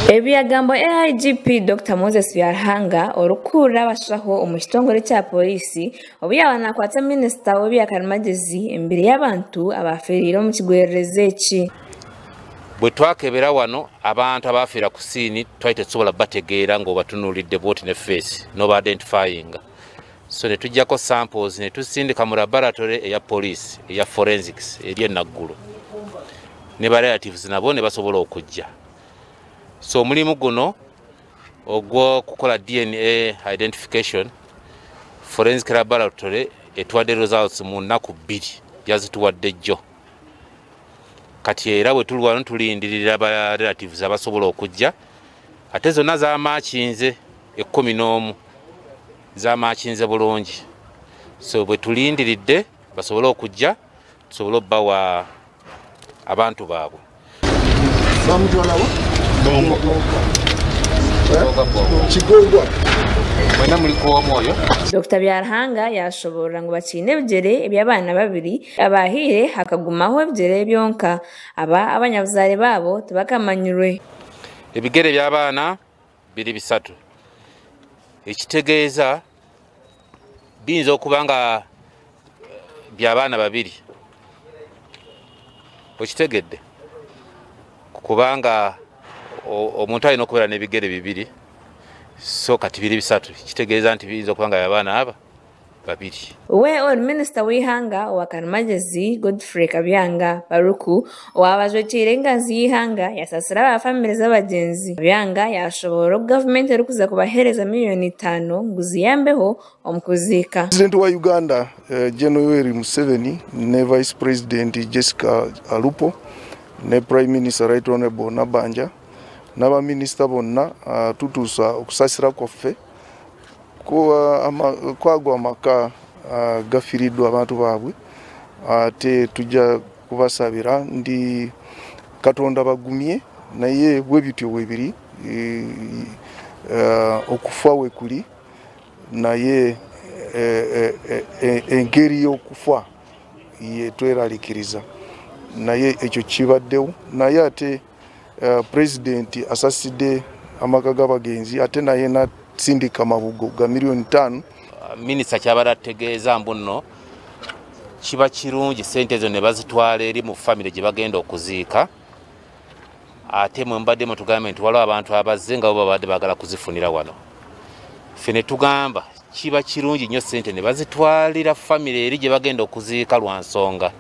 Ebyagambwa AIGP Dr. Moses Byaruhanga orukurira abashaho omu kitongore kya polisi obu yaba nakwata minisita w'ebyakarimagezi embere y'abantu abafiirire omu kigwererezi eki. Bwe twakebera wano abantu abafiira ku siini twali tetusobola bategeera ng'obatunuulidde bwoti ne face noba identifying. So ne tuggyako samples ne tusindika mu laboratory eya poliisi eya forensics eri e Naggulo ne ba relatives nabo ne basobola okujja. So omulimu guno ogw'okukola DNA identification, forensic laboratory etuwadde results mu nnaku 2 yazituwadde jjo. Kati era bwe tuli wano tulindirira ba relatives abasobola okujja, ate zonna zamakinze 11 zamakinze bulungi. So bwe tulindiridde basobole okujja tusobole obbawa abantu baabwe. Dr. Byaruhanga yashoborora ngu bakiine ebigere eby'abaana babiri abahiire hakagumaho ebigere byonka aba abanyabuzaare baabo tibakamanyirwe. Ebigere by'abaana biri 3, ekitegeeza biyinza okuba nga by'abaana 2. Okitegedde kubanga omuntu alina okubeera n'ebigere 2, so kati biri 3, kitegeeza nti biyinza okuba nga abaana aba 2. We oli minisita w'eihanga owa Karimagezi Godfrey Kabyanga Baruku owabajwekiire enganzi y'eihanga yasasira abafamire z'abagyenzi. Kabyanga yashoborora oku gavumenti erikuza kubaheereza miliyoni 5 ngu ziyambeho omu kuziika. President wa Uganda General Yoweri Museveni ne Vice President Jessica Alupo ne Prime Minister Right Honorable Nabanja n'abaminisita bonna tutuusa okusasira kwaffe kwagwa amaka gafiiriddwa abantu baabwe, ate tujja kubasabira ndi Katonda bagumye, naye bwe bityo bwe biri, okufa we kuli, naye engeri y'okufa yetweralikiriza, naye ekyo kibaddewo. Naye ate President asasidde amaka g'abagenzi ate naye nasindika amabugo ga miliyoni 5. Minisita kyabadde ategeeza mbu nno kiba kirungi sente ezo ne bazitwala eri mu famire gye bagenda okuziika, ate mwe mbadde mutugambe nti waliwo abantu abazze nga bo babadde baagala kuzifunira wano. Ffe ne tugamba kiba kirungi nnyo sente ne bazitwalira famire eri gye bagenda okuziika lwa nsonga,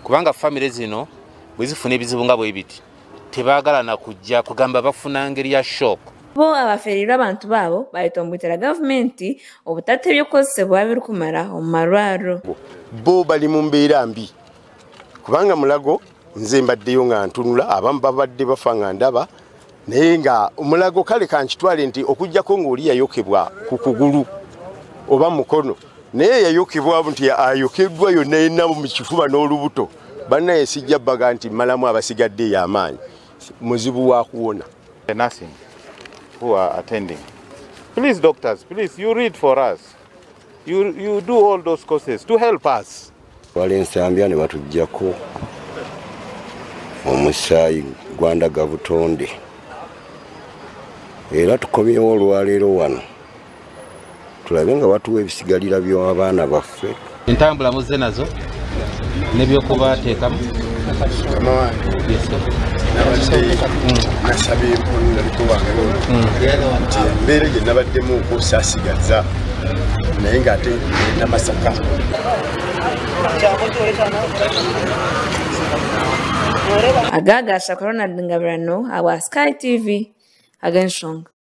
kubanga famire zino bwe zifuna ebizibu nga bwe biti tebaagala na kujja kugamba bafuna ngeri ya shock. Bo abafiirirwa abantu baabo bayitombwitira gavumenti obutata ebyokukozesebwa birikumara omu marwaro. Bo bali mu mbeera mbi kubanga Mulago nze mbaddeyo nga ntunula, abamu babadde bafa nga ndaba, naye nga Mulago kale kankitwale nti okuggyako ng'oli yayokebwa ku kugulu oba mukono, naye yayokebwa nti ayokeddwa yonna yenna mu kifuba n'olubuto. Bannaye sijja baga nti mmalamu abasigadde ey'amaanyi, muzibu wa kuwona. The nursing who are attending, please doctors, please you read for us, you do all those courses to help us. Wali Nsambya ne batuggyako omusaayi gwandaga butonde, era tukomyewo olwaleero wano tulabe nga batuwa ebisigalira by'abaana baffe. Entambula muzze nazo n'ebyokubateekamu. Nasabye omuliko wange nti embeera gye nabaddemu okusaasigaza, naye ng'ate Namasaka. Agaga Ronald Ngabirano awa Sky TV ag'enshonga.